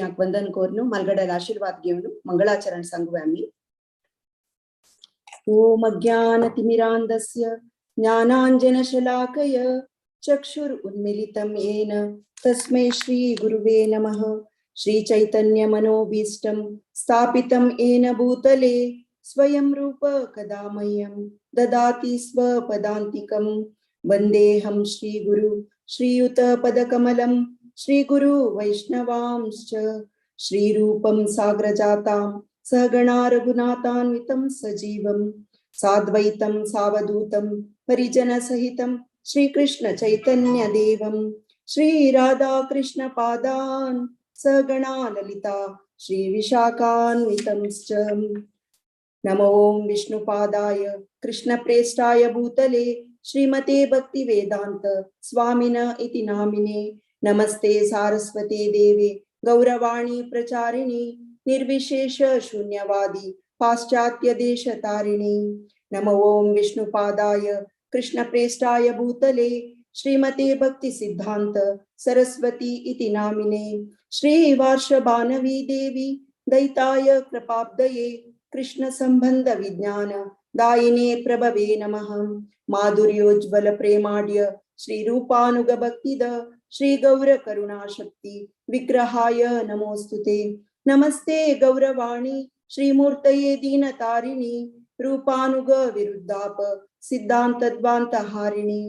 गुरुवर्याक वंदन करून मालगड्याला आशीर्वाद घेवन मंगळाचरण सांगूया आमी. ओम अज्ञानतिमिरान्धस्य ज्ञानांजनशलाकय चक्षुर उन्मिलितं येन तस्मै श्री गुरुवे नमः. श्री चैतन्य मनोभीष्टं स्थापितं येन भूतले स्वयं रूप कदा मह्यं ददाति स्वपदान्तिकं. वन्देऽहं श्री गुरु श्रीयुत पदकमलं श्री गुरु वैष्णवांश्च. श्रीरूपं साग्रजातां सहगणा रघुनाथान्वितं सजीवं साद्वैतं सावधूतं परिजनसहितं श्रीकृष्ण चैतन्य देवं. श्री राधा कृष्ण पादान् सहगणा ललिता श्री विशाखान्वितंश्च. नमो विष्णुपादाय कृष्णप्रेष्ठाय भूतले श्रीमते भक्ति वेदांत स्वामिन इति नामिने. नमस्ते सारस्वते देवे गौरवाणी प्रचारिणी निर्विशेष शून्यवादी पाश्चात्य देश तारिणी. नमो ओम विष्णुपादाय कृष्णप्रेष्ठाय भूतले श्रीमते भक्ति सिद्धांत सरस्वती इति नामिने. श्री वार्षभानवी देवी दैताय कृपाब्दये कृष्ण संबंध विज्ञान दायिने प्रभवे नमः. माधुर्योज्वल प्रेमाढ्य श्री रूपानुग भक्तिद श्री गौर करुणा शक्ती विग्रहाय नमोस्तुते. नमस्ते गौरवाणी श्रीमूर्तये दीनतारिणी रूपानुग विरुद्धाप सिद्धांतद्वांत हारिणी.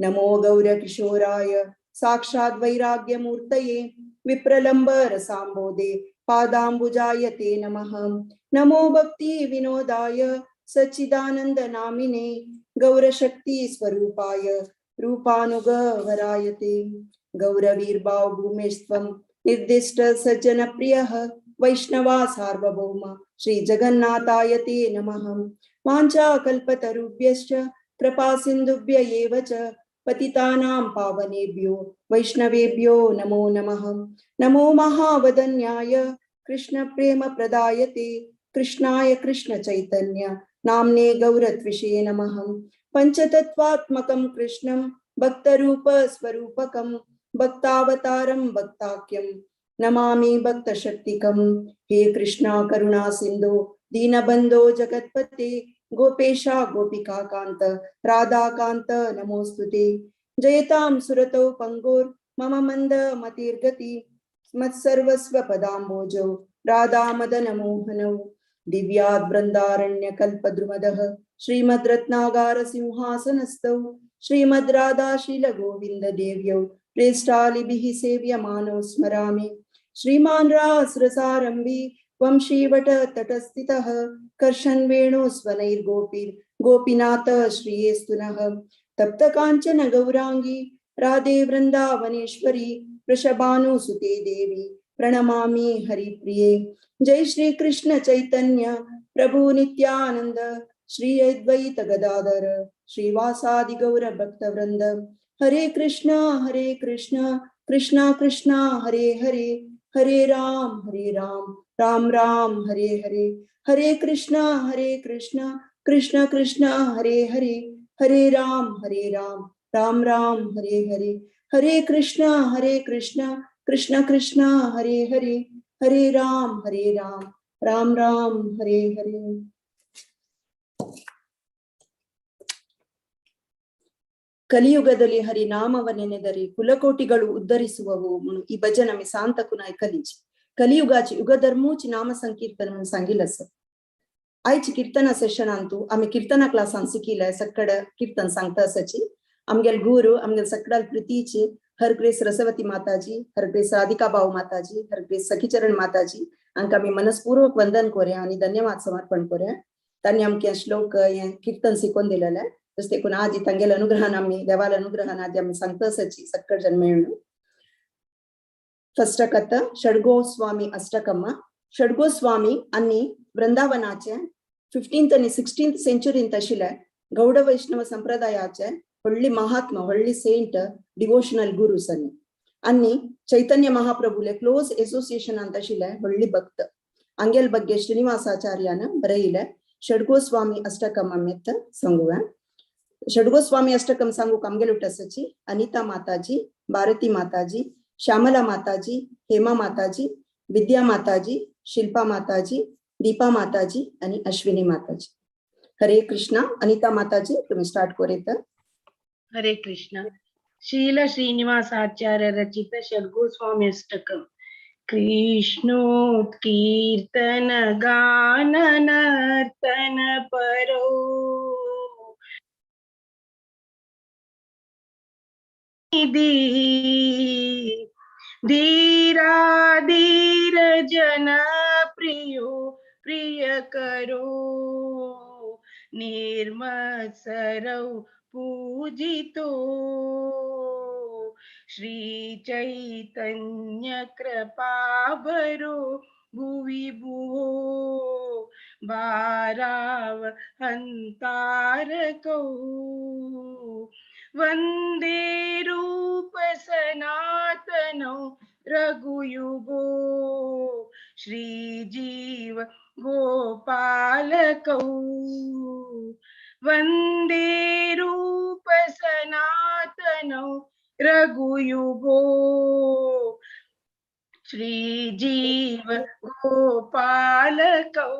नमो गौर किशोराय साक्षात वैराग्य मूर्तये विप्रलंब रसांबोधे पादांबुजाय ते नमः. नमो भक्ती विनोदाय सच्चिदानंद नामिने गौरशक्ती स्वरूपाय रूपानुग वराय ते. गौरवीर्भाव भूमेस्त्वं निर्दिष्ट सज्जन प्रियः वैष्णवा सार्वभौम श्री जगन्नाथाय ते नमः. वाञ्छा कल्पतरुभ्यश्च कृपा सिन्धुभ्य एव च पतितानां पावनेभ्यो वैष्णवेभ्यो नमो नमः. नमो महावदन्याय कृष्ण प्रेम प्रदायते कृष्णाय कृष्ण चैतन्य नाम्ने गौरत्विषे नमः. पंचतत्वात्मकं कृष्णं भक्तरूप स्वरूपकं भक्तावतारं भक्ताख्यं नमामि भक्तशक्तिकं. हे कृष्णा करुणा सिंधु दीनबंधो जगत्पते गोपेशा गोपिका कांत राधाकांत नमोस्तुते. जयतां सुरतौ पंगोर मम मंद मतिर्गति मत्सर्वस्व पदाम्बोजौ राधा मदन मोहनौ. दिव्याद् बृन्दारण्य कल्पद्रुमदः श्रीमद् रत्नागार सिंहासनस्थौ श्रीमद् राधा शील गोविंद देव्यौ प्रेष्ठालिभिः सेव्यमानौ स्मरामि. श्रीमान् रास रसारंभी वंशीवट तटस्थितः कर्षन् वेणु स्वनैर्गोपीर् गोपीनाथ श्रियेस्तु नः. तप्त कांचन गौरांगी राधे वृंदावनेश्वरी वृषभानुसुते देवी प्रणमामि हरिप्रिये. जय श्री कृष्ण चैतन्य प्रभु नित्यानंद श्री अद्वैत गदाधर श्रीवासादि गौर भक्त वृंद. हरे कृष्ण कृष्ण कृष्ण हरे हरे, हरे राम राम राम हरे हरे. हरे कृष्ण कृष्ण कृष्ण हरे हरे, हरे राम राम राम हरे हरे. हरे कृष्ण कृष्ण कृष्ण हरे हरे, हरे राम राम राम हरे हरे. ಕಲಿಯುಗದಲ್ಲಿ ಹರಿನಾಮವ ನೆನೆದರೆ ಕುಲಕೋಟಿಗಳು ಉದ್ಧರಿಸುವವು म्हणून ಈ ಭಜನೆ आमी सांतकून आयकलीची. कलियुगाची युगधर्मूची नाम संकीर्तन म्हणून सांगितलं असं. आयची कीर्तना सेशनांतू आमी कीर्तना क्लासान शिकिल्ले सक्कड कीर्तन सांगता आसाची. आमगेल गुरु आमगेल सक्कडाल प्रितीची हर ग्रेस रसवती माताजी, हर ग्रेस राधिका भाऊ माताजी, हर ग्रेस सखीचरण माताजी हांकां आमी मनस्पूर्वक वंदन करूया आनी धन्यवाद समर्पण करूया. तांणी आमकां श्लोक हें कीर्तन शिकोवन दिलेलें. तशें देखून आज तांगेले अनुग्रहान आमी देवाले अनुग्रहान आज आमी सांगता आसाची सक्कड जन मेळून. फर्स्ट कथा षड्गोस्वामी अष्टकम्मा. षड्गोस्वामी आनी वृंदावनाचे 15th आनी 16th सेंचुरींत आशिल्ले गौड वैष्णव संप्रदायाचे व्हडली महात्मा, व्हडली सेंट, डिवोशनल गुरुस आनी आनी चैतन्य महाप्रभुले क्लोज एसोसिएशनांत आशिल्ले व्हडली भक्त. आंगेल ಬಗ್ಗೆ ಶ್ರೀನಿವಾಸಾಚಾರ್ಯನ ಬರೆಯಿಲೆ ಷಡ್ಗೋಸ್ವಾಮಿ ಅಷ್ಟಕಂ ಅಮ್ಮೆತ್ತ सांगुया. षड्गोस्वामी अष्टकम सांगूक आमगेले उठासाची अनिता माताजी, भारती माताजी, श्यामला माताजी, हेमा माताजी, विद्या माताजी, शिल्पा माताजी, दीपा माताजी आणि अश्विनी माताजी. हरे कृष्णा. अनिता माताजी, तुम्ही स्टार्ट करेत. हरे कृष्ण. ಶ್ರೀಲ ಶ್ರೀನಿವಾಸಾಚಾರ್ಯ ರಚಿತ ಷಡ್ಗೋಸ್ವಾಮಿ ಅಷ್ಟಕಂ. ಕೃಷ್ಣೋತ್ಕೀರ್ತನ ಗಾನ ನರ್ತನ ಪರೋ धीरा धीर जन प्रियो प्रिय करो निर्मत्सरौ पूजितो श्री चैतन्य कृपा भरो भुवि भुवो बाराव हंतारकौ वंदे रूप सनातनौ रघुयुगो श्री जीव गोपालकौ वंदे रूप सनातनौ रघुयुगो श्री जीव गोपालकौ.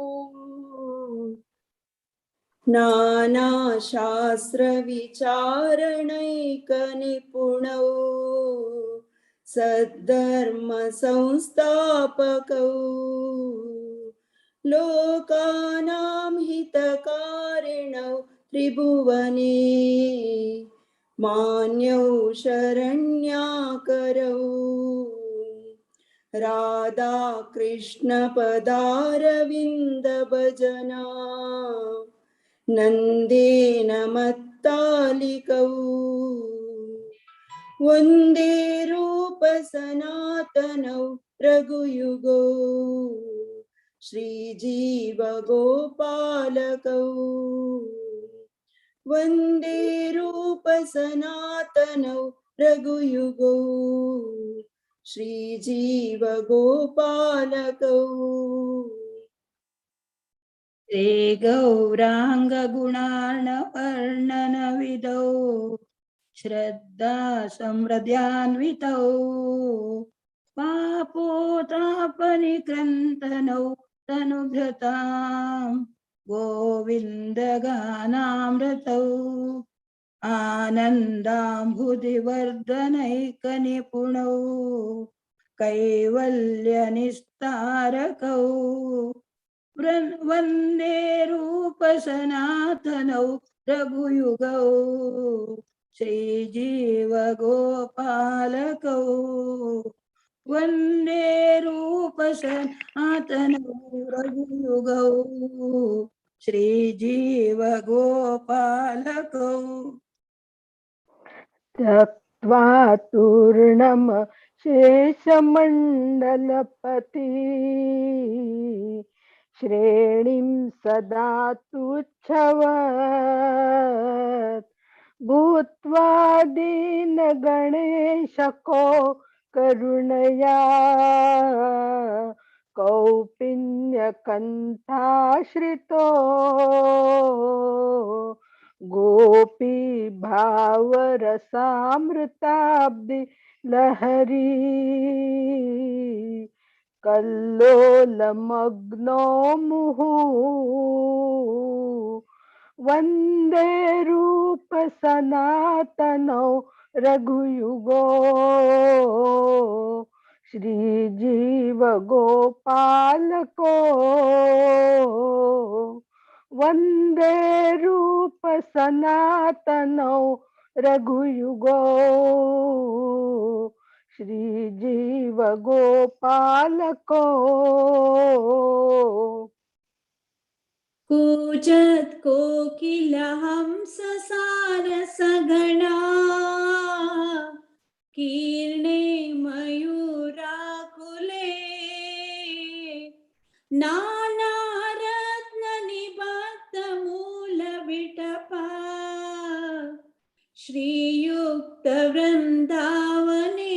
नानाशास्त्रविचारणैकनिपुणौ सद्धर्मसंस्थापकौ लोकानां हितकारिणौ त्रिभुवने मान्यौ शरण्याकरौ. राधा कृष्णपदारविन्द भजना नन्देन मत्तालिकौ वन्दे रूप सनातनौ रघुयुगौ श्रीजीवगोपालकौ वन्दे रूप सनातनौ रघुयुगौ श्रीजीवगोपालकौ. श्रीगौराङ्गगुणार्णवर्णनविदौ श्रद्धा समृद्ध्यान्वितौ पापोतापनिक्रन्तनौ तनुभृतां गोविन्दगानामृतौ आनन्दाम्बुधिवर्धनैकनिपुणौ कैवल्यनिस्तारकौ वन्दे रूपसनातनौ रघुयुगौ श्रीजीवगोपालकौ वन्दे रूपसनातनौ रघुयुगौ श्रीजीवगोपालकौ. त्यक्त्वा तूर्णम शेषमण्डलपति श्रेणीं सदा तुच्छवत् भूत्वा दीनगणेशको करुणया कौपिन्यकन्थाश्रितो गोपी भावरसामृताब्धि लहरी कल्लोलमग्नो मुहुः वन्दे रूप सनातनौ रघुयुगो श्री जीव गोपालको वन्दे रूप सनातनौ रघुयुगो श्री जीव गोपालको. कूजत कोकिलहंस सारसगणा कीर्णे मयूराकुले नानारत्ननिबद्धमूलविटपा श्रीयुक्तवृन्दावने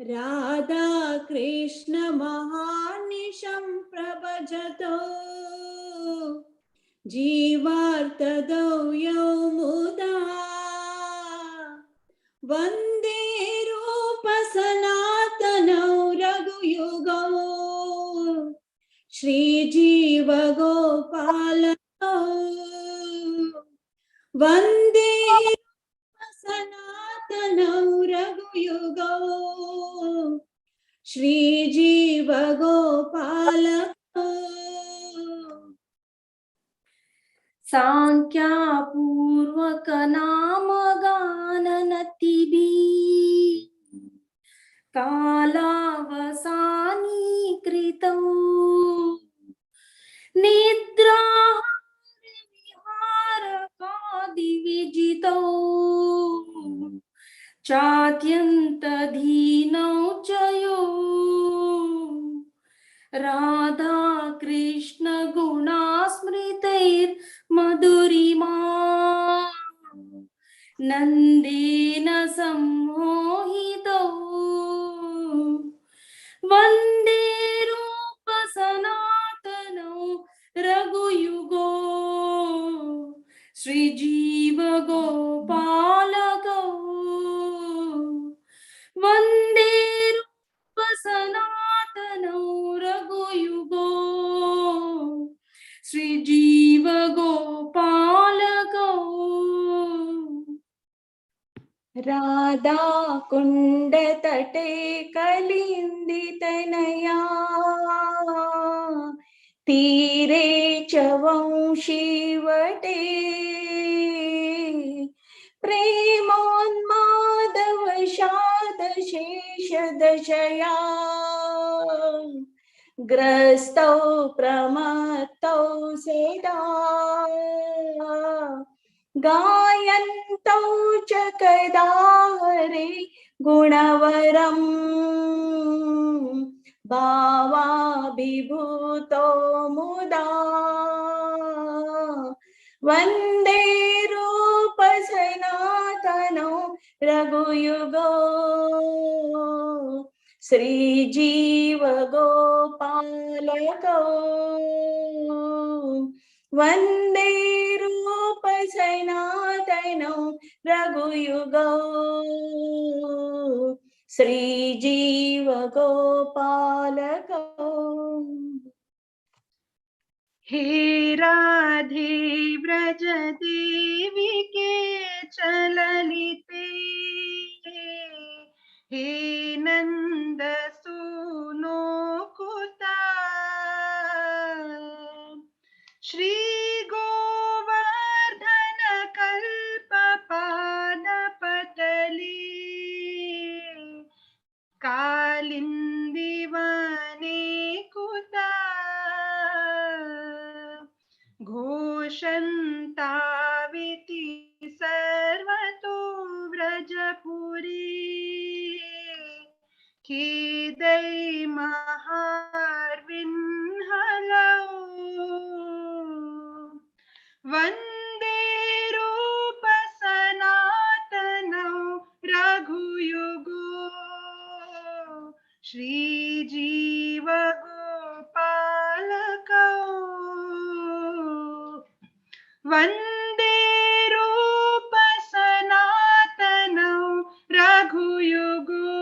राधा कृष्ण महानिशं प्रभजतो जीवार्तदौ यौ मुदा वन्दे रूप सनातनौ श्रीजीवगोपालकौ वन्दे सनातनौ रघुयुगौ श्रीजीवगोपालकौ। साङ्ख्यापूर्वकनामगाननतिभिः कालावसानीकृतौ निद्राहारविहारकादिविजितौ चात्यन्तधीनौ च यो राधाकृष्णगुणास्मृतैर्मधुरिमा नन्देन सम्मोहितौ वन्दे रूपसनातनौ रघुयुगो श्रीजीवगोपालकौ वन्दे रूपसनातनौ रघुयुगो श्रीजीवगोपालकौ। राधा कुण्डतटे कलिन्दितनया तीरे च वंशीवटे प्रेमोन्मादवशादशेषदशया ग्रस्तौ प्रमत्तौ सदा गायन्तौ च कदा हरे गुणवरम् भावाभिभूतो मुदा वन्दे रूपसनातनौ रघुयुगो श्रीजीवगोपालकौ वन्दे रूपसनातनौ रघुयुगौ श्रीजीवगोपालकौ। हे राधे व्रज देवी के चललिते, हे नंद सुनो कुता, श्री गोवर्धन कल्प पाद पतली, कालिंदी वने कुता, घोषन्ताविति सर्वतो व्रजपुरी, खेदै महार्विन्हलौ, वन्दे रूप सनातनौ रघुयुगो श्री जीव गोपालकौ, वन्दे रूप सनातनौ रघुयुगो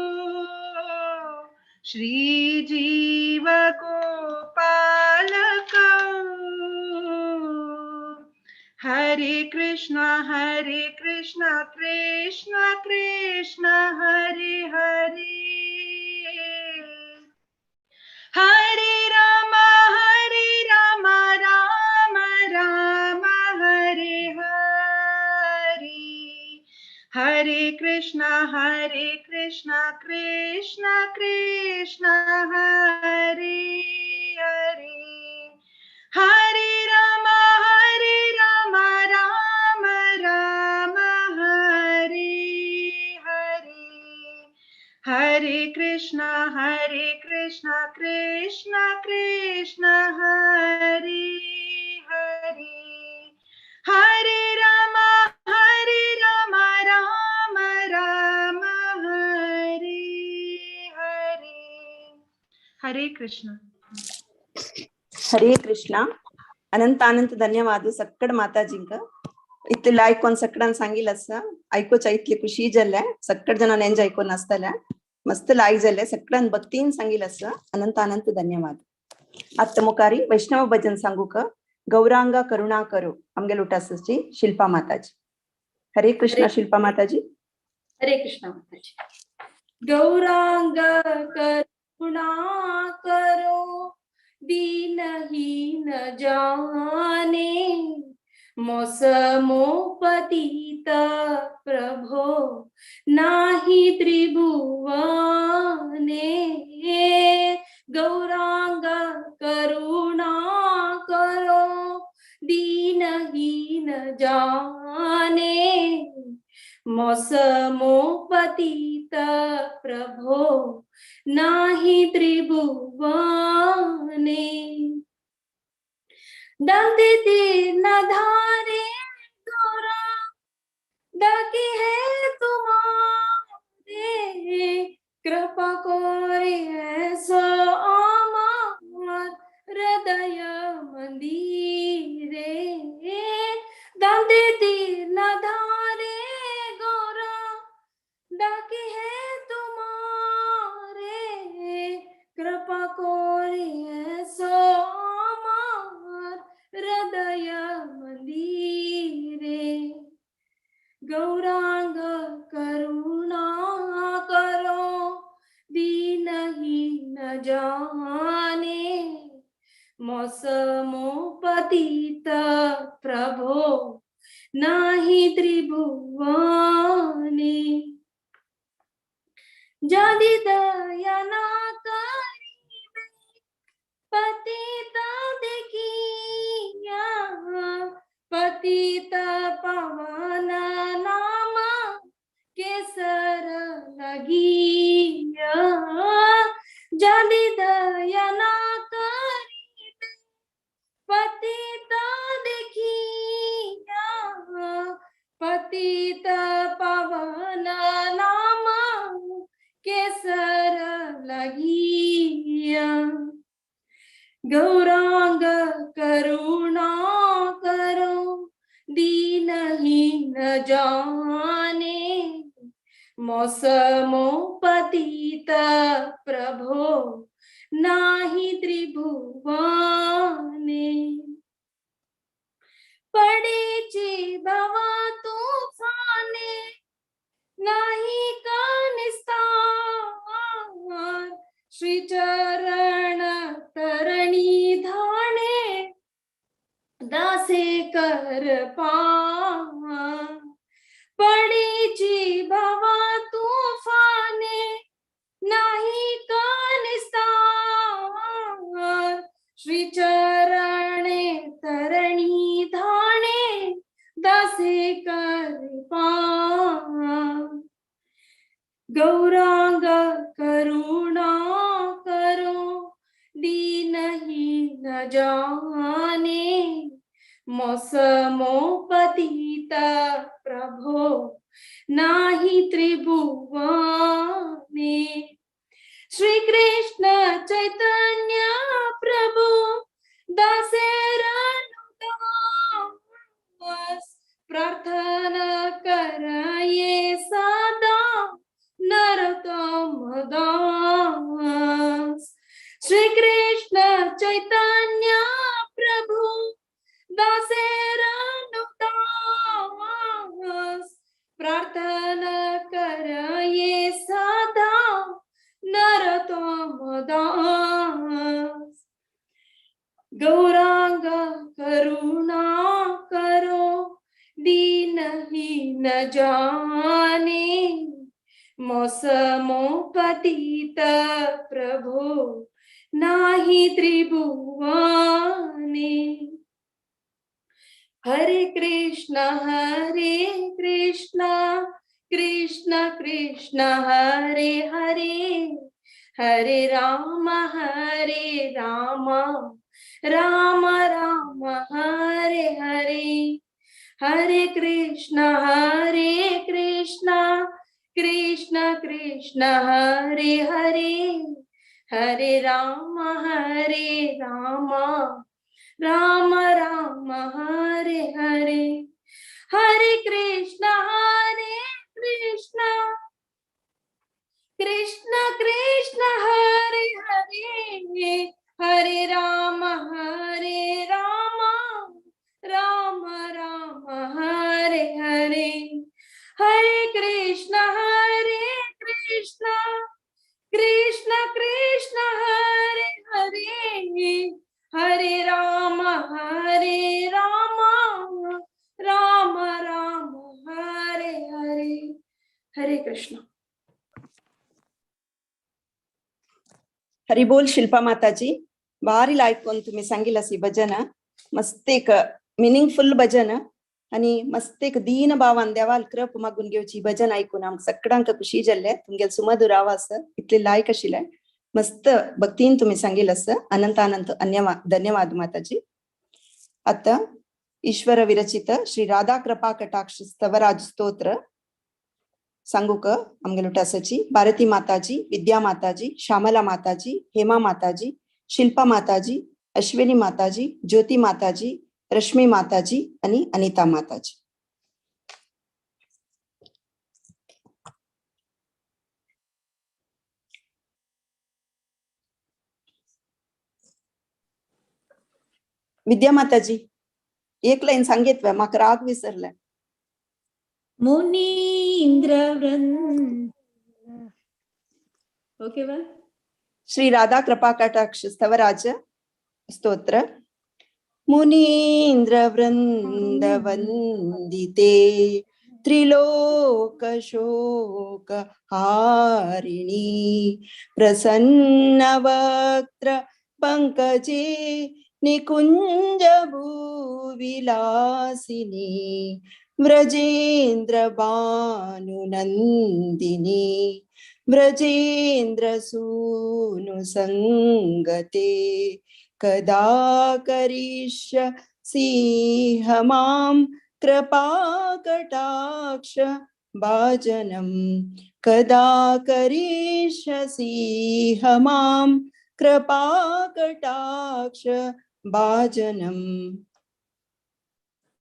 श्री जीव गोपालकौ। हरे कृष्ण कृष्ण कृष्ण हरे हरे, हरे राम राम राम हरे हरे, हरे कृष्ण कृष्ण कृष्ण हरे हरे, हरे राम राम राम हरे हरे, हरे कृष्ण कृष्ण कृष्ण हरे हरे, हरे राम राम राम हरे हरे। हरे कृष्ण। हरे कृष्ण। अनंत अनंत धन्यवाद सक्कड माताजींक इतले आयकोन सक्कडान सांगिल आसा, आयकोच्या इतली खुशी जाल्ले, सक्कड जणान एन्जॉय करून आसतले, मस्त लायक जाल्ले, सक्कडान भक्तीन सांगिल आसा। अनंत अनंत धन्यवाद। आत्ता मुखारी वैष्णव भजन सांगूक गौरांगा करुणा करो आमगे लोटासची शिल्पा माताजी. हरे कृष्ण शिल्पा माताजी. हरे कृष्ण माताजी. गौरांग करुणा करो दीनहीन जाने, मौसमो पतित प्रभो नाही त्रिभुवने। गौरांग करुणा करो दीनहीन जाने, मौसमो पतित प्रभो नाही त्रिभुवने। दंत तीन धारे गौरा डाके है तुम्हारे, कृपा करे ऐसो आमार हृदय मंदिरे। दंत तीन धारे गौरा डाके है तुम्हारे, कृपा करे ऐसो आमार हृदय मंदिरे। गौरांग करुणा करो दीनहीन जाने, मौसमो पतित प्रभो नाही त्रिभुवने। जदि दया ना करिबे पतित देखिया, पतित पवन नाम केसर लगिया। जदि दया ना करिबे पतित देखिया, पतित पवन नाम केसर लगिया। गौरांग करुणा करो दीनहीन जाने, मौसमो पतित प्रभो नाही त्रिभुवने। पड़ेचे भवा तूफाने नाही का निस्तार, श्री चरण तरणी धाणे दासे कर पार। पड़ेचे भवा तूफाने नाही का निस्तार, श्री चरणे तरणी धाणे दासे कर पार। गौरांग करुणा करो दीनहीन जाने, मौसमो पतित प्रभो नाही त्रिभुवने। श्री कृष्ण चैतन्य प्रभु दासेर अनुदास, प्रार्थना कराये सदा नरोत्तम दास। श्री कृष्ण चैतन्य प्रभु दासेर अनुदास, प्रार्थना कराये सदा नरोत्तम दास। गौरांग करुणा करो दीनहीन जाने, मौसमो पतित प्रभो नाही त्रिभुवने। हरे कृष्ण कृष्ण कृष्ण हरे हरे, हरे राम राम राम हरे हरे। हरे कृष्ण कृष्ण कृष्ण हरे हरे, हरे राम राम राम हरे हरे। हरे कृष्ण कृष्ण कृष्ण हरे हरे, हरे राम कृष्ण. हरी बोल शिल्पा माताजी. बारी लायक तुम्ही सांगितलं सी भजन, मस्त एक मिनिंगफुल भजन आणि मस्त एक दीन भावान देवाल कृप मागून घेवची भजन ऐकून आमकां सगळ्यांक खुशी जाल्ले. तुमगेल सुमधुर आवाज इतले लायक आशिल्ले, मस्त भक्तीन तुम्ही सांगितलं असं. अनंत अनंत धन्यवाद माताजी. आता ईश्वर विरचित श्री राधा कृपा कटाक्ष स्तवराज स्तोत्र सांगूक आमगेलो टासाची भारती माताजी, विद्या माताजी, श्यामला माताजी, हेमा माताजी, शिल्पा माताजी, अश्विनी माताजी, ज्योती माताजी, रश्मी माताजी आणि अनिता माताजी. विद्या माताजी एक लाईन सांगितलं, माका राग विसरलाय. मुनींद्र वृंद. ओके बा. श्री राधा कृपा कटाक्ष स्तवराज स्तोत्र. मुनींद्र वृंद वंदिते त्रिलोक शोक हारिणी प्रसन्न वक्त्र पंकजे निकुंज भूविलासिनी व्रजेंद्र भानुनंदिनी व्रजेंद्र सूनु संगते कदा करिष्य सिंह मां कृपा कटाक्ष भाजनम कदा करिष्यसि मां कृपा कटाक्ष भाजनम.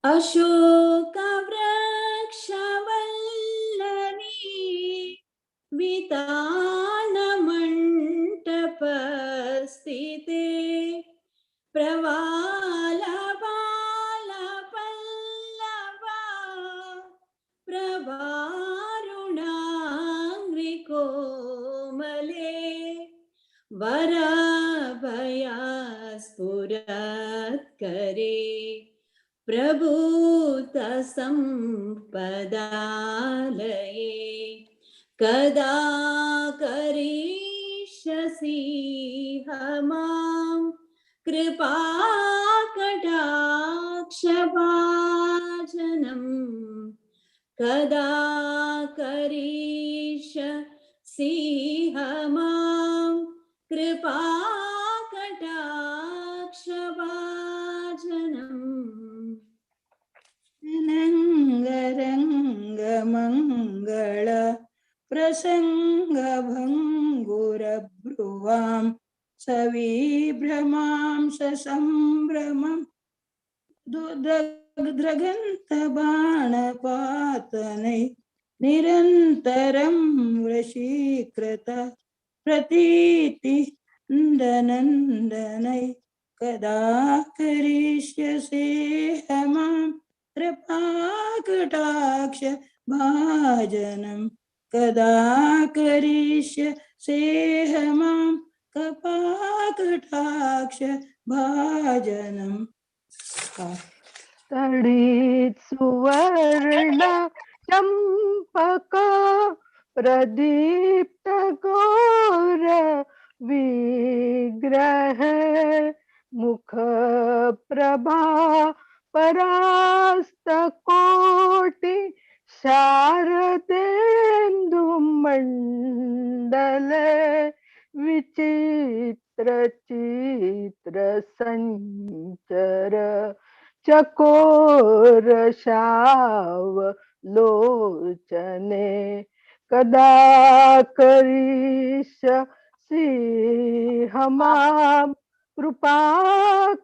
अशोक वृक्षवल्लरी वितान मंटप स्थिते प्रवाल बाल पल्लवा प्रभारुणांग्रि कोमले वराभया स्फुरत् करे प्रभूत संपदालये कदा करिष्यसि मां कृपा कटाक्ष भाजनम् कदा करिष्यसि मां कृपा कटाक्ष भाजनम्. रंग मंगल प्रसंग भंगुर ब्रुवां सविभ्रमां ससंभ्रमं द्रगंत बाणपातनै निरंतरं वशीकृत प्रतीति नंदनंदनै कदा करिष्यसे मां कृपा कटाक्ष भाजनम कदा करिष्यसे मां कृपा कटाक्ष भाजनम. तडित सुवर्ण चंपक प्रदीप्त गौर विग्रह मुख प्रभा परास्त कोटि शारदेन्दु मंडल विचित्र चित्र संचर चकोर शाव लोचने कदा करिष्यसि मां कृपा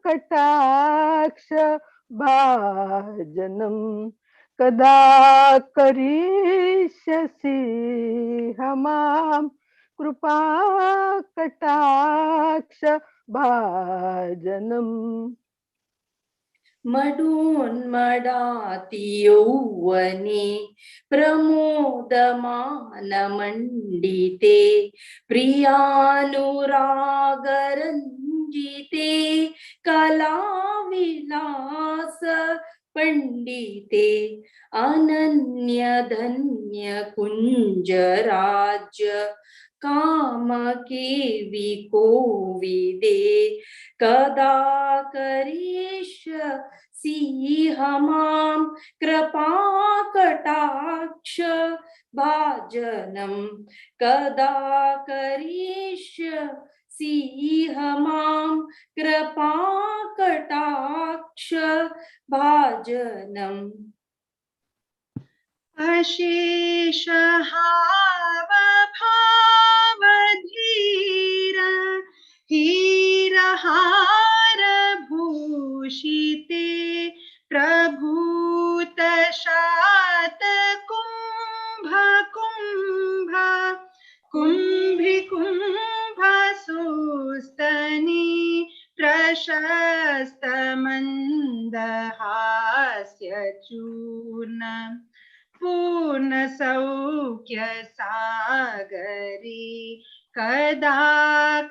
कटाक्ष भाजनम कदा करिष्यसि मां कृपा कटाक्ष भाजनम. मडोन्मडाति यौवने प्रमोदमान मंडिते प्रियानुरागरंजिते कलाविलास पंडिते अनन्य धन्य कुंज राज्य काम के विकोविदे कदा करिष्यसि मां कृपाकटाक्ष भाजनं कदा करिष्यसि मां कृपाकटाक्ष भाजनम्। अशेष हाव भाव धीर हीरहार भूषिते प्रभूत शात कुंभ कुंभ कुंभि कुंभ सुस्तनी प्रशस्त मंदहास्य चूर्ण पूर्ण सौख्य सागरी कदा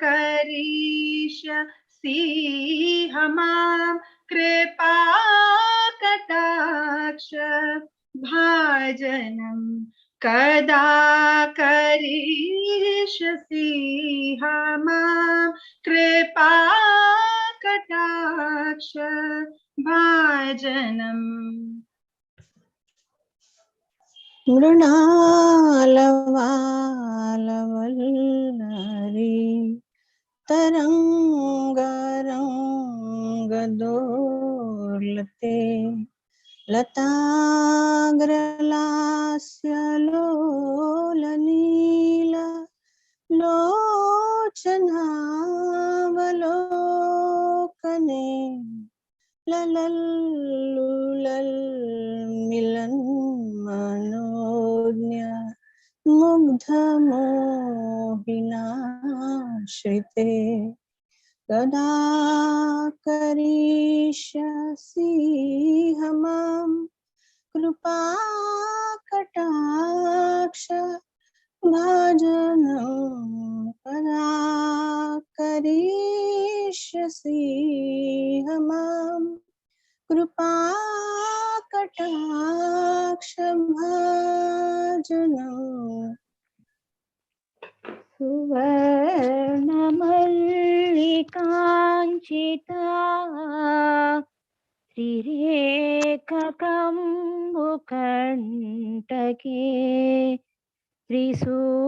करिष्यसि मां कृपा कटाक्ष भाजनं कदा करिष्यसि मां कृपा कटाक्ष भाजनम्। मृणालवालवल्लरी तरङ्गरङ्गदोर्लते लताग्रलास्य लोलनील लोचनावलोकने ललल्लुलल्मिलन् मनोज्ञ मुग्धमोहिनाश्रिते कदा करिष्यसि मां कृपा कटाक्ष भाजनं कदा करिष्यसि मां कृपा कटाक्ष भाजनं। सुवर्णमल्लिकाञ्चिता त्रिरेखकम्बुकण्टके त्रिसूत्रमङ्गले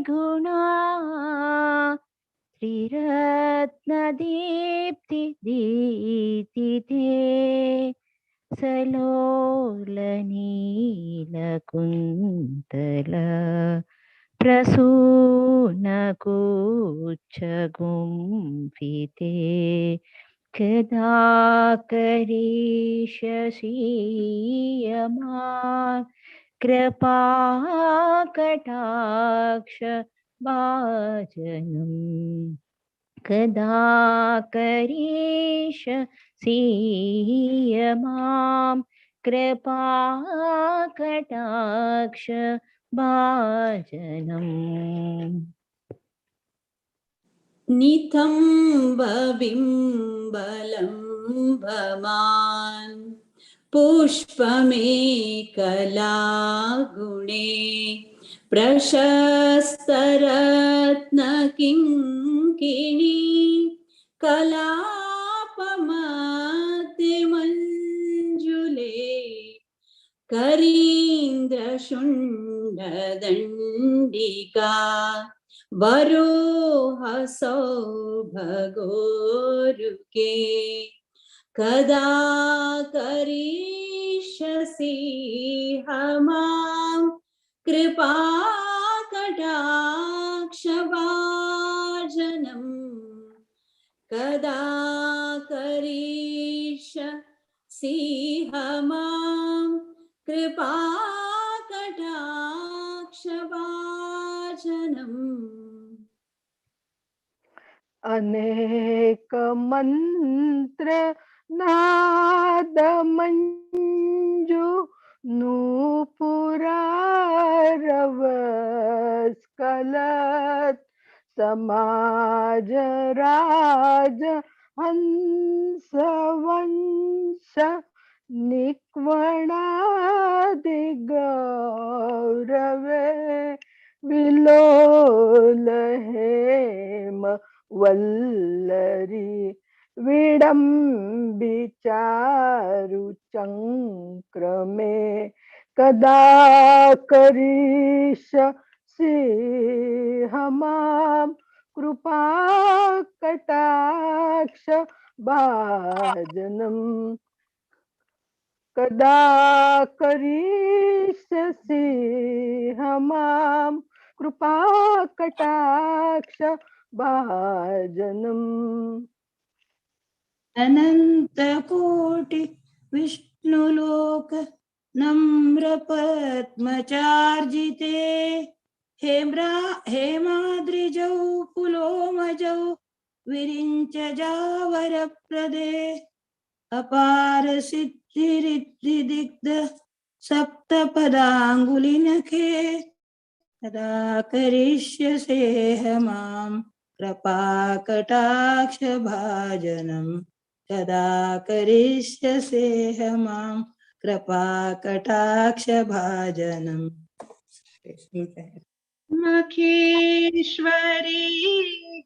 गुणा त्रिरत्नदीप्ति दीप्तिते सलोलनीलकुन्तल प्रसूनकुच्छगुम्फिते कदा करिष्यसि मां कृपा कटाक्ष भाजनं कदा करिष्यसि मां कृपा कटाक्ष भाजनम्। नितम्बबिम्बलम्बमान् पुष्पमेकलागुणे प्रशस्तरत्नकिङ्किणी कलापमतिमञ्जुले करीन्द्रशुण्डदण्डिका वरोह सौभगोरुके कदा करिष्यसि मां कृपा कटाक्षभाजनं कदा करिष्यसि मां कृपा कटाक्षभाजनम्। अनेक मंत्र नाद मंजु नूपुरारवस्कलत् समाज राज हंस वंश निक्वणादि गौरवे विलोल हेम वल्लरी विडम्बि चारु चंक्रमे कदा करिष्यसि मां कृपा कटाक्ष भाजनम कदा करिष्यसि मां कृपा कटाक्ष भाजनम। अनंतकोटि विष्णुलोक नम्र पद्मचार्जिते हेमाद्रिजौ पुलोमजौ विरिञ्च जावरप्रदे अपार सिद्धिरिद्धिदिग्ध सप्तपदाङ्गुलिनखे तदा करिष्यसे मां कृपाकटाक्षभाजनं तदा करिष्यसे मां कृपाकटाक्षभाजनम्। मखेश्वरी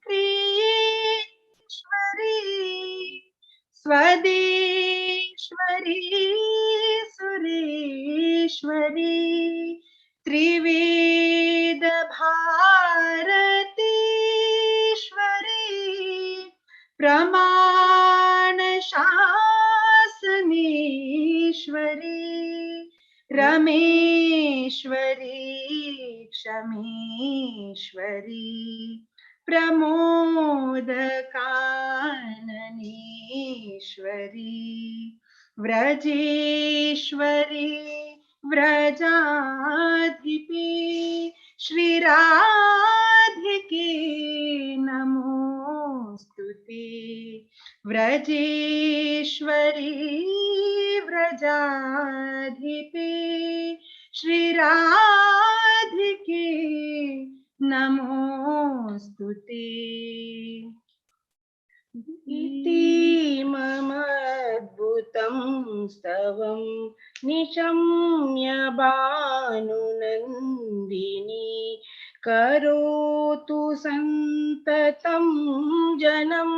क्रियेश्वरी स्वदेश्वरी सुरेश्वरी त्रिवेद भारतीश्वरी प्रमाण शासनेश्वरी रमेश्वरी क्षमेश्वरी प्रमोद काननेश्वरी व्रजेश्वरी व्रजाधिपे श्रीराधिके नमोस्तुते। व्रजेश्वरी व्रजाधिपे श्रीराधिके नमोस्तुते। इति ममद्भुतं स्तवं निशम्य भानुनन्दिनी करोतु सन्ततं जनं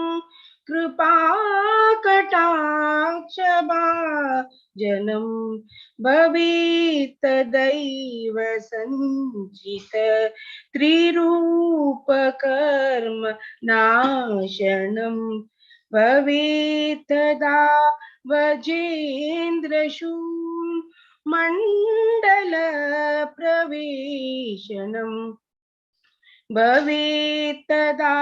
कृपाकटाक्षभाजनं भवेत्तदैव सञ्चित त्रिरूपकर्म नाशनं भवेत्तदा वजेन्द्रशून् मण्डल प्रवेशनं भवेत्तदा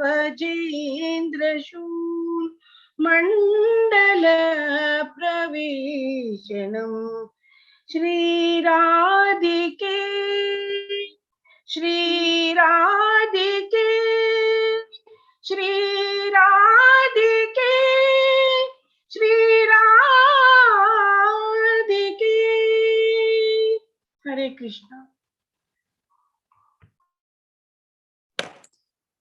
वजेन्द्रशून् मण्डल प्रवेशनं। श्रीराधिके श्रीराधिके श्रीराधिके श्रीराधिके। हरे कृष्णा।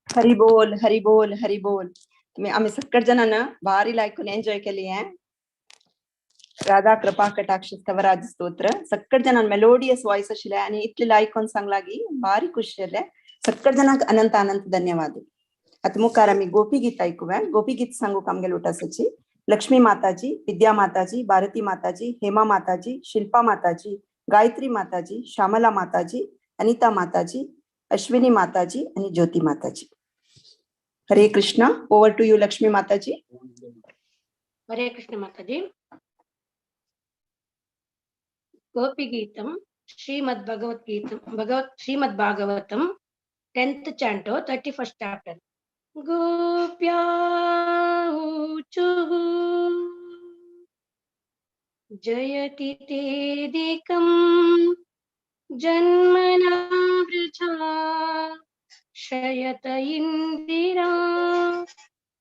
हरि बोल हरि बोल हरि बोल। तुम्ही आम्ही सक्कट जणांना भारी लायकून एन्जॉय केली आहे राधा कृपा कटाक्ष स्तवराज स्तोत्र। सक्कट जणांना मेलोडियस वॉइस आशिल्ले आणि इतले लायकून सांगला की भारी खुश जाले। सक्कट जणांक अनंत अनंत धन्यवाद। आता मुखार आम्ही गोपी गीत ऐकूया। गोपी गीत सांगूक आमगे लोटासाची लक्ष्मी माताजी, विद्या माताजी, भारती माताजी, हेमा माताजी, शिल्पा माताजी, गायत्री माताजी, श्यामला माताजी, अनिता माताजी, अश्विनी माताजी आणि Jyoti Mataji. Hare Krishna. Over to you Lakshmi Mataji. Hare Krishna Mataji. Gopi Geetam Shrimad Bhagavad Gita Shrimad Bhagavatam 10th canto 31st chapter. Gopya ऊचुः जयति तेदिकं जन्मना वृथा शयत इंदिरा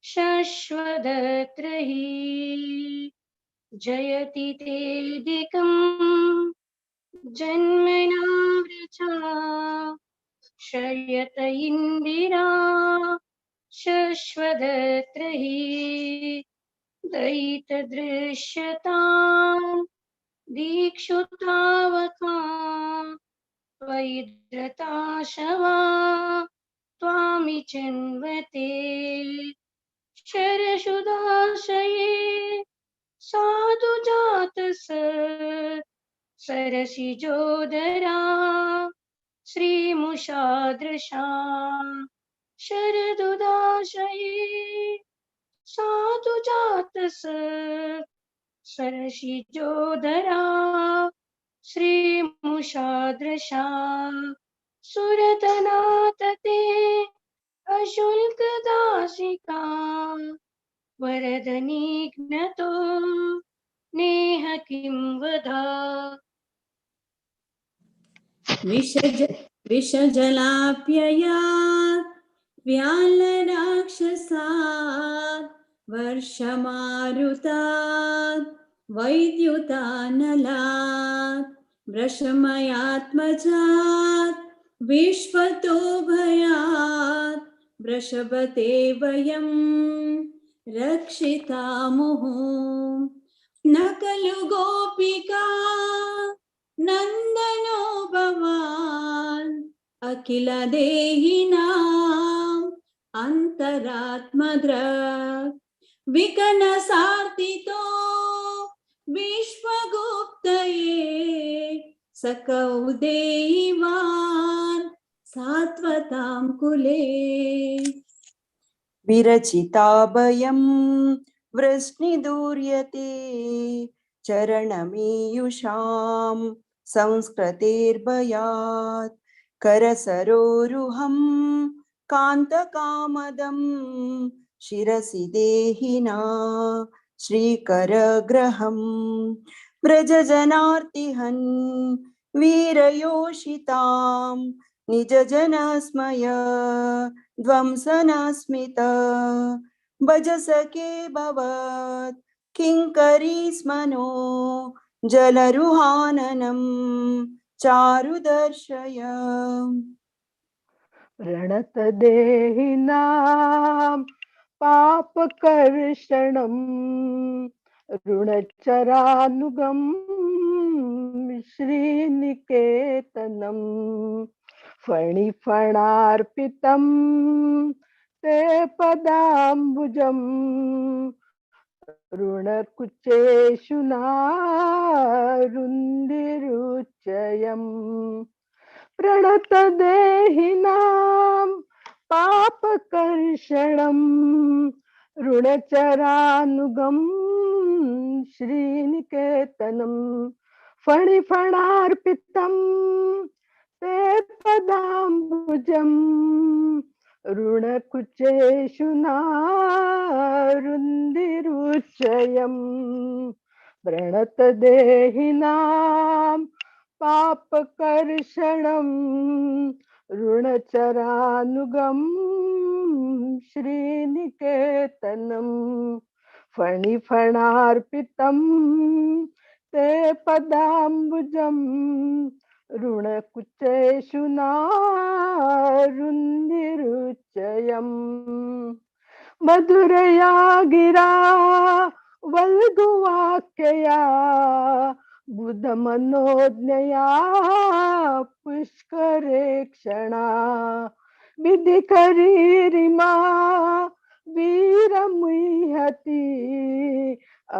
शश्वदत्रहि जयति तेदिकं जन्मना वृथा शयत इंदिरा शश्वदत्र हि दयितदृश्यतां दीक्षुतावका त्वयि धृताशवा त्वामि चिन्वते शरशुदाशये साधु जातस सरसिजोदरा श्रीमुषादृशा शरदुदाशये साधु जातस सरसिजोदरा श्रीमुषादृशा सुरतनातते अशुल्कदासिका वरदनिघ्नतो नेह किं वधा। विषज विषजलाप्ययात् व्यालराक्षसात् वर्षमारुतात् वैद्युतानलात् वृषमयात्मजात् विश्वतो भयात् वृषभते वयं रक्षितामुः। न खलु गोपिका नन्दनो भवान् अखिल देहिनाम् अन्तरात्मद्रक् विकनसार्तितो विश्वगुप्तये सकौ देवान् सात्वतां कुले। विरचिताभयं वृष्णिदूर्यते चरणमीयुषां संस्कृतेर्भयात् करसरोरुहं कान्तकामदं शिरसि देहिना श्रीकरग्रहं व्रजजनार्तिहन् वीरयोषितां निजजनस्मय ध्वंसनस्मित भज सखे भवत् किङ्करी स्मनो जलरुहाननं चारुदर्शय। प्रणतदेहिनां पापकर्षणं ऋणचरानुगं श्रीनिकेतनं फणिफणार्पितं ते पदाम्बुजं ऋणकुचेषु नारुन्दिरुचयम्। प्रणतदेहिनां पापकर्षणं ऋणचरानुगं श्रीनिकेतनं फणिफणार्पितं ते पदाम्बुजं ऋणकुचेषु नारुन्दिरुचयम्। प्रणतदेहिनां पापकर्षणं ऋणचरानुगं श्रीनिकेतनं फणिफणार्पितं ते पदाम्बुजं ऋणकुचेषु नारुन्दिरुचयम्। मधुरया गिरा वल्गुवाक्यया बुधमनोज्ञया पुष्करे क्षणा विधिकरीरिमा वीरमुह्यति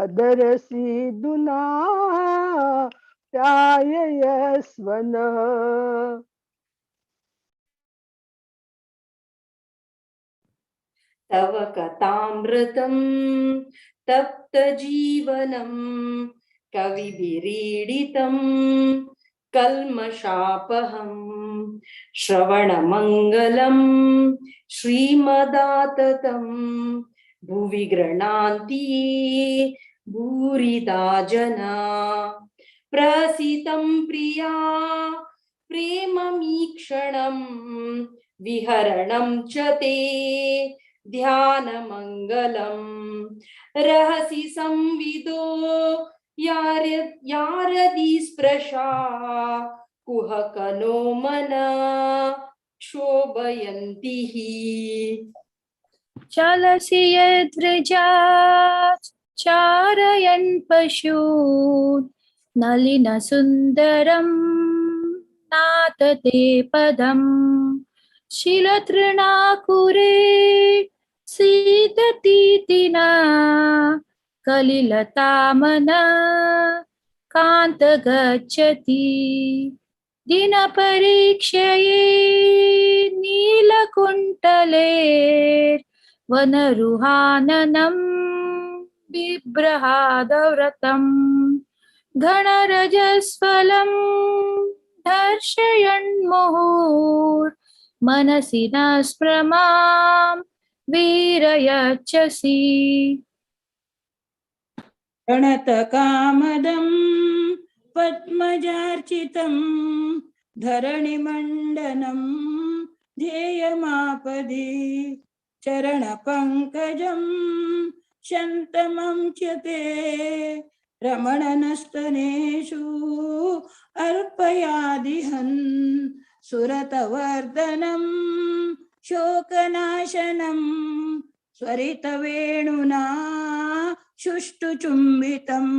अदरसीदुना प्याययस्वन। तव कथामृतं तप्तजीवनं कविभिरीडितं कल्मषापहं श्रवणमङ्गलं श्रीमदाततं भुवि गृह्णान्ति भूरिदा जना। प्रसितं प्रिया प्रेममीक्षणं विहरणं च ते ध्यानमङ्गलं रहसि संविदो यारदि स्पृशा कुहकनो मन क्षोभयन्ति। चलसि यद्व्रजात् चारयन् पशून् नलिनसुन्दरं नाथ ते पदं शिलतृणाकुरे सीदतीतिना कलिलतामना कान्त गच्छति दिनपरीक्षये नीलकुण्टले वनरुहाननं बिभ्रहादव्रतं घणरजस्फलं दर्शयन्मुहुर्मनसि न स्प्रमां वीरयच्छसि। प्रणतकामदं पद्मजार्चितं धरणिमण्डनं ध्येयमापदि चरणपङ्कजं शन्तमं च ते रमणनस्तनेषु अर्पयादिहन् सुरतवर्धनं शोकनाशनं स्वरितवेणुना सुष्ठुचुम्बितम्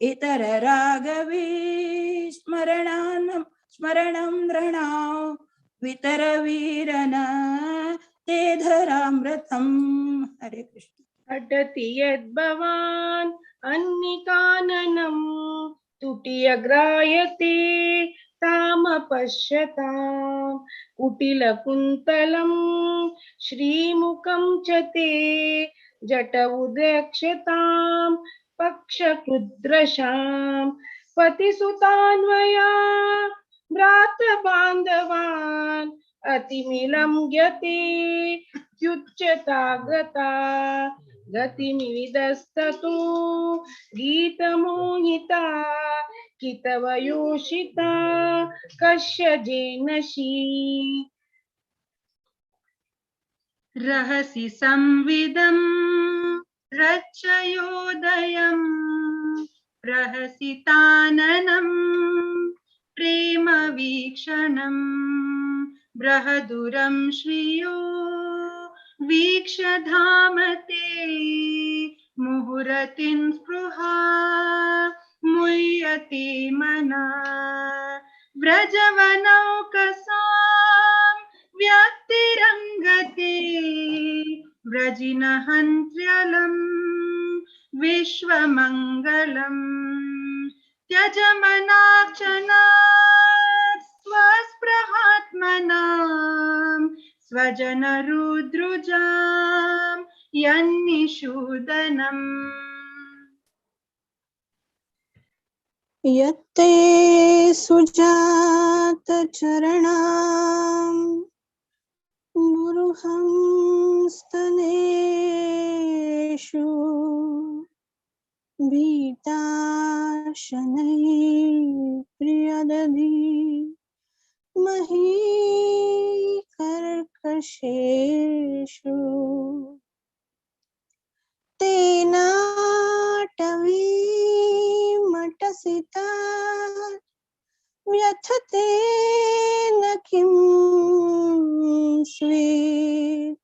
इतरराघवी स्मरणानं स्मरणं नृणां वितरवीरन ते धरामृतम्। हरे कृष्ण। अटति यद्भवान् अन्निकाननं तुटियग्रायते तामपश्यतां कुटिलकुन्तलं श्रीमुखं च ते जटउदक्षतां पक्षकृद्रशां पतिसुतान्वया भ्रातबान्धवान् अतिमिलं गते त्युच्यता गता गतिमिदस्ततो गीतमोहिता कितवयोषिता कस्य जेनशी। रहसि संविदं रचयोदयं प्रहसिताननं प्रेमवीक्षणं बृहदुरं श्रियो वीक्षधामते मुहुरतिं स्पृहा मुह्यते मना व्रजवनौकसां व्यक्तिरङ्गते व्रजिनहन्त्र्यलं विश्वमङ्गलं त्यजमनार्चना स्वस्पृहात्मनां स्वजनरुद्रुजां यन्निषूदनम्। यत्ते सुजात चरणां मुरुहं स्तनेषु भीता शनैः प्रियदधि मही कर्कशेषु तेनाटवीमटसिता व्यथते न किं स्वेत्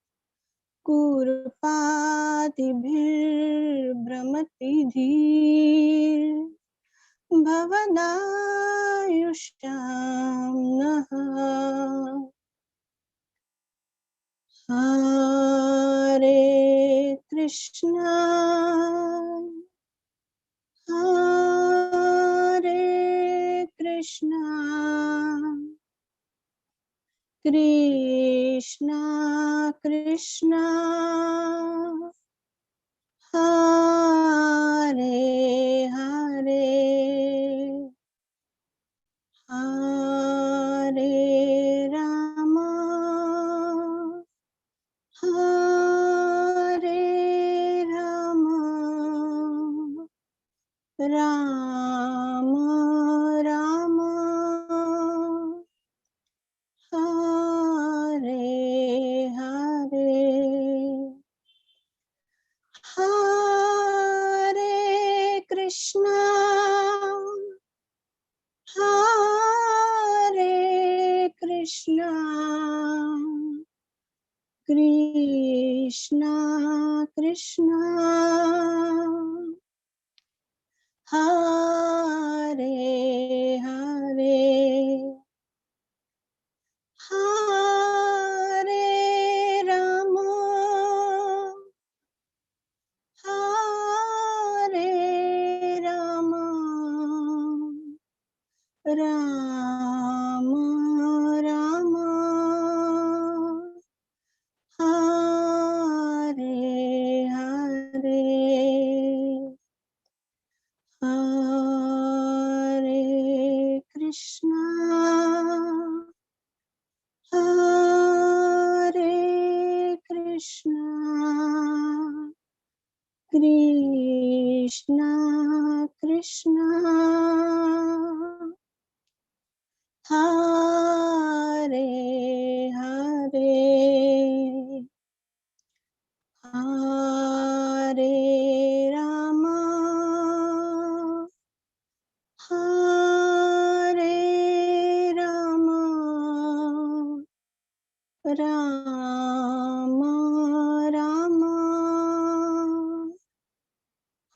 कूर्पादिभिर्भ्रमति धीर् भवनायुषां नः। हरे कृष्णा हरे कृष्णा कृष्णा कृष्णा हरे हरे हरे राम हरे राम राम राम हरे हरे। हरे कृष्णा हरे Krishna Krishna Krishna Krishna Hare Hare, Hare Rama Hare Rama Rama Rama Hare Hare. Hare Krishna Hare Krishna Krishna Krishna Hare Hare, Hare Rama Hare Rama Rama Rama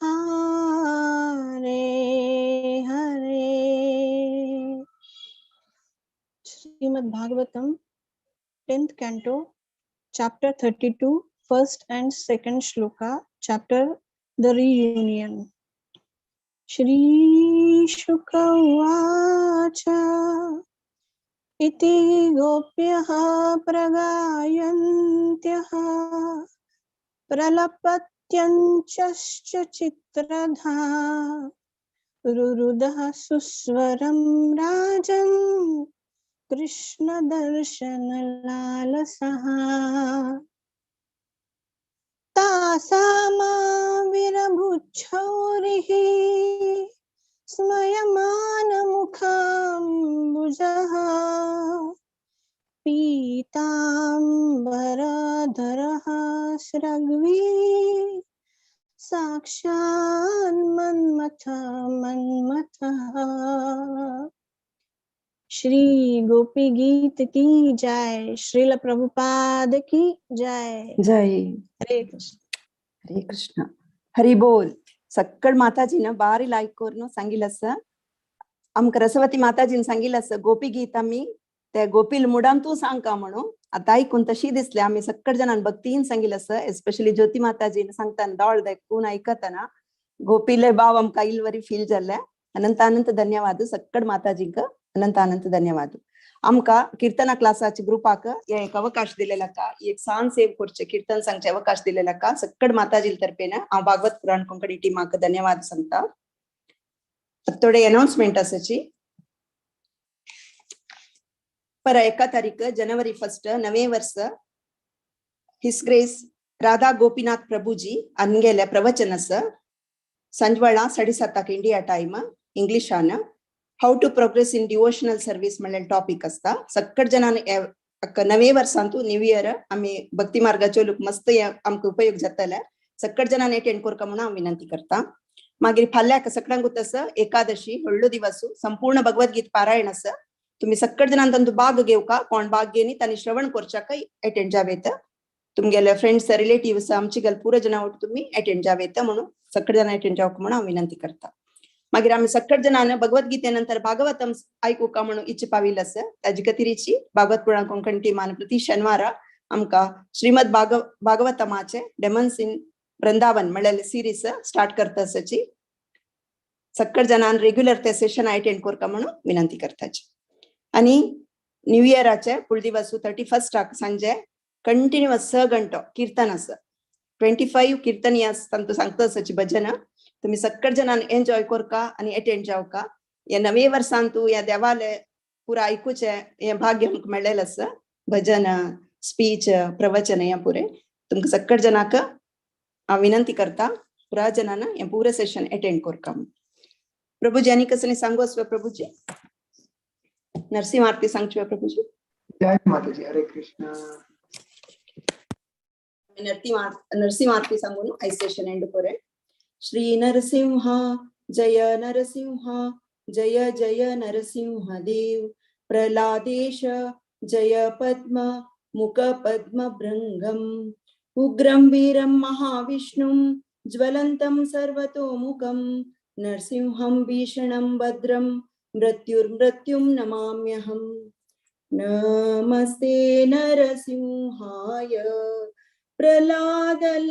Hare Hare. Srimad Bhagavatam, 10th canto, chapter 32, first and second shloka, chapter The Reunion. Shri Shuka Uvacha iti gopyah pragayantyah pralapatyanchascha chitradha rurudah suswaram rajan Krishna darshan lalasah तासामा विरभुच्छौरिः स्मयमानमुखाम्बुजः पीताम्बरधरः स्रग्वी साक्षान् Manmath मन्मथः। Shri gopi गीत की जय, श्रील प्रभुपाद की जय। जय। हरे कृष्ण। हरे कृष्ण। हरि बोल। सक्कड माताजीन बारी लायक करून सांगिल आसा आमकां रसवती माताजीन सांगिल आसा गोपी गीत आमी ते गोपील मुडान तूं सांगका म्हणून आतां आयकून तशी दिसले आमी सक्कड जाणान भक्तीन सांगिल आसा एस्पेशली ज्योती माताजीन सांगताना दोळ देखून आयकतना गोपीले भाव आमकां इलवरी फील जाल्ले. अनंत अनंत धन्यवाद सक्कड माताजींक, अनंत अनंत धन्यवाद. आमकां कीर्तना क्लासाचे ग्रुपाक हे एक अवकाश दिलेला का एक सान सेव करचे कीर्तन सांगचे अवकाश दिलेला का सक्कड माताजी तर्फेन हांव भागवत पुराण कोंकणी टीमाक धन्यवाद सांगता. थोडे अनाउन्समेंट आसाची. पर 1 तारीख जनवरी 1 नवे वर्ष his grace Radha Gopinath Prabhuji अनगेले प्रवचन आसा संजवेळा 7:30 इंडिया टायम इंग्लिशान how to progress in devotional service म्हणलें टॉपिक आसता. सक्कड जणांनी नवे वर्सांतू न्यू इयर आमी भक्ती मार्गाच्यो लोक मस्त आमकां उपयोग जातले सक्कड जणांनी अटेंड करका म्हणून हांव विनंती करता. मागीर फाल्यांक सगळ्यांकूच आसा एकादशी व्हडलो दिवस संपूर्ण भगवद्गीत पारायण आसा. तुम्ही सक्कड जणांनी तांतू भाग घेवका, कोण भाग घेनी तांणी श्रवण करच्याक अटेंड जावेत. तुमगेले फ्रेंड्स रिलेटिव्स आमची गल पुरो जणां वट तुम्ही अटेंड जावेत म्हणून सक्कड जणां अटेंड जावक म्हणून हांव विनंती करता. मागीर आमी सक्कड जणांनी भगवद्गीते नंतर भागवतम आयकुका म्हणून इच्छा पाविल्ल आसा. ताजे खातीरची भागवत पुराण कोंकणी टीमान प्रति शनिवारा आमकां श्रीमद भागवतमाचे डेमन्स इन वृंदावन म्हणलेले सिरीज स्टार्ट करता आसाची. सक्कड जणांनी रेग्युलर ते सेशन अटेंड करका म्हणून विनंती करताची. आनी न्यू इयराचे फुल दिवस 31 सांजे कंटिन्युअस 6 घंटो कीर्तन आसा. 25 कीर्तन तांतू सांगता आसाची भजन. तुम्ही सक्कड जणांनी एन्जॉय करका आनी अटेंड जावका. ह्या नवे वर्सांतू ह्या देवाले पुरा आयकुचें हें भाग्य आमकां मेळ्ळेलें आसा. भजन स्पीच प्रवचन हें पुरें तुमकां सक्कड जणांक हांव विनंती करता पुरा जणांना हें पुरें सेशन अटेंड करका म्हणून. प्रभुजी आनी कसली सांगू आसवे प्रभुजी? नरसिंह आरती सांगची प्रभुजी. जय माताजी. हरे कृष्ण. नरसिंह आरती सांगून आयज सेशन एंड करें. श्री नरसिंह जय नरसिंह जय जय नरसिंह देव प्रहलादेश जय पद्म मुख पद्म भृंगम उग्रं वीरं महाविष्णुं ज्वलन्तं सर्वतोमुखं नरसिंहं भीषणं भद्रं मृत्युर्मृत्युं नमाम्यहम्। नमस्ते नरसिंहाय प्रह्लादलाददायिने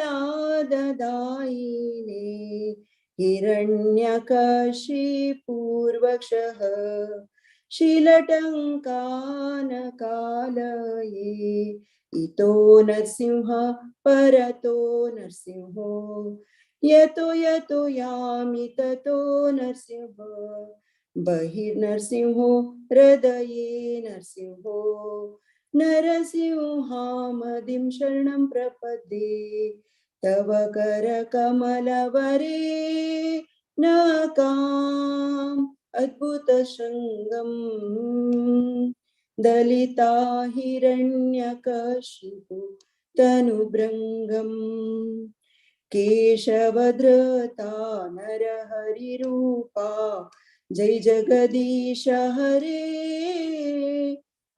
हिरण्यकशिपूर्वक्षः शिलटङ्कानकालये। इतो नरसिंह परतो नरसिंहो यतो यतो यामि ततो नरसिंह। बहिर्नरसिंहो हृदये नरसिंहो नरसिंहामदिं शरणं प्रपद्ये। तव करकमलवरे नकाम् अद्भुतशृङ्गं दलिता हिरण्यकशिपु तनुभृङ्गम्। केशवधृता नरहरिरूपा जय जगदीश हरे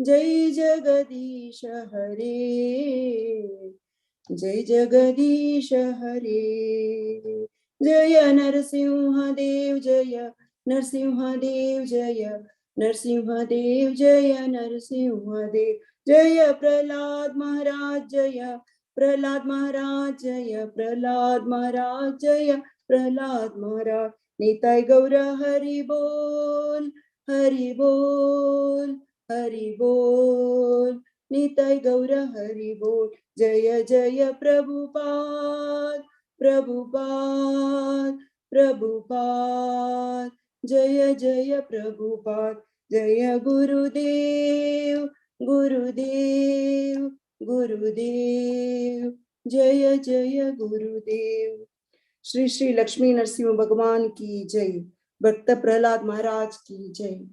जय जगदीश हरे जय जगदीश हरे। जय नरसिंह देव जय नरसिंह देव जय नरसिंह देव जय नरसिंह देव जय प्रहलाद महाराज जय प्रहलाद महाराज जय प्रहलाद महाराज जय प्रहलाद महाराज। निताई गौर हरि बोल हरि बोल हरि बोल निताई गौर हरि बोल। जय जय प्रभुपाद प्रभुपाद प्रभुपाद जय जय प्रभुपाद। जय गुरुदेव गुरुदेव गुरुदेव जय जय गुरुदेव। श्री श्री लक्ष्मी नरसिंह भगवान की जय। भक्त प्रहलाद महाराज की जय।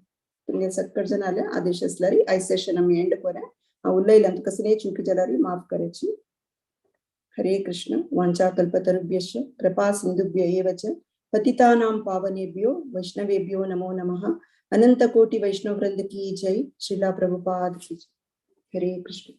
तुमगे सक्कर जन आले आदेश असलारी आय सेशन आमी एंड करा। हांव उलयलें तुका स्नेह चुकी जाल्यार माफ करायची। हरे कृष्ण। वांछा कल्पतरुभ्यश्च कृपा सिंधुभ्य एव च पतितानां पावनेभ्यो वैष्णवेभ्यो नमो नमः। अनंत कोटि वैष्णव वृंद की जय। श्रीला प्रभुपाद की जय। हरे कृष्ण।